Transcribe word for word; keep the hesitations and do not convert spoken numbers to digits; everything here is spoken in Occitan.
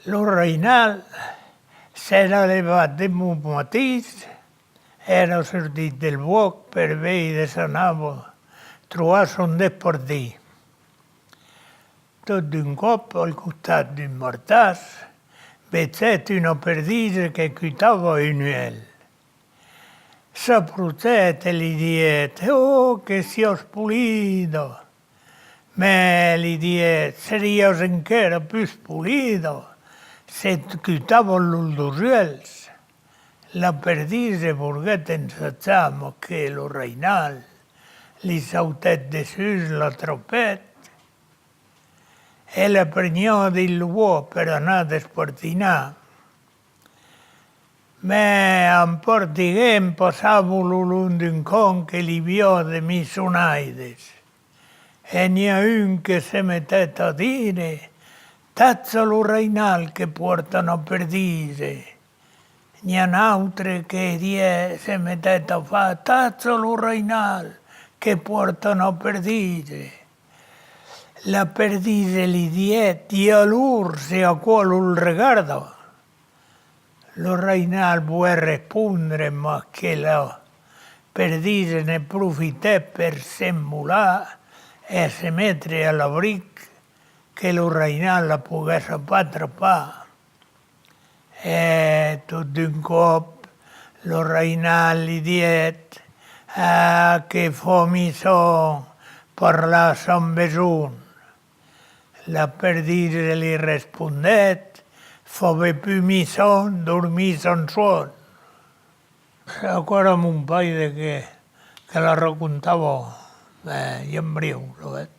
Lo rainal s'èra levat de bon matin, èra sortit del bòsc per veire s'anava trobar son despartin. Tot d'un còp, al costat d'un bartàs, vegèt una perdisa que cutava un uèlh. S'aprochèt e li diguèt: «Ò, que siás polida!» «Mès», li diguèt, «seriás enquèra pus polida se cutavas los dos uèlhs.» La perdisa volguèt ensajar, mas que lo rainal li sautèt dessús, l'atrapèt e la prenèt dins lo bòsc per anar despartinar. Mès en partiguent passava lo long d'un camp que li viá de michonaides. E n'i a un que se metèt a dire: «Tacha lo rainal que pòrta una perdisa.» N'i a un autre que diè, se metèt a far: «Tacha lo rainal que pòrta una perdisa.» La perdisa li dièt: «E alòr, se aquò los regarda?» Lo rainal volèt respondre, mas que la perdisa ne profitèt per s'envolar e se metre a l'abric, que lo rainal la poguèsse pas trapar. E tot d'un còp, lo rainal li dièt: «Ah, que fa michon parlar sens besonh!» La perdisa li respondèt: «Fa ben pus michon dormir sens sòm.» Aquò èra mon paire que, que la racontava, eh, en briu, sabètz.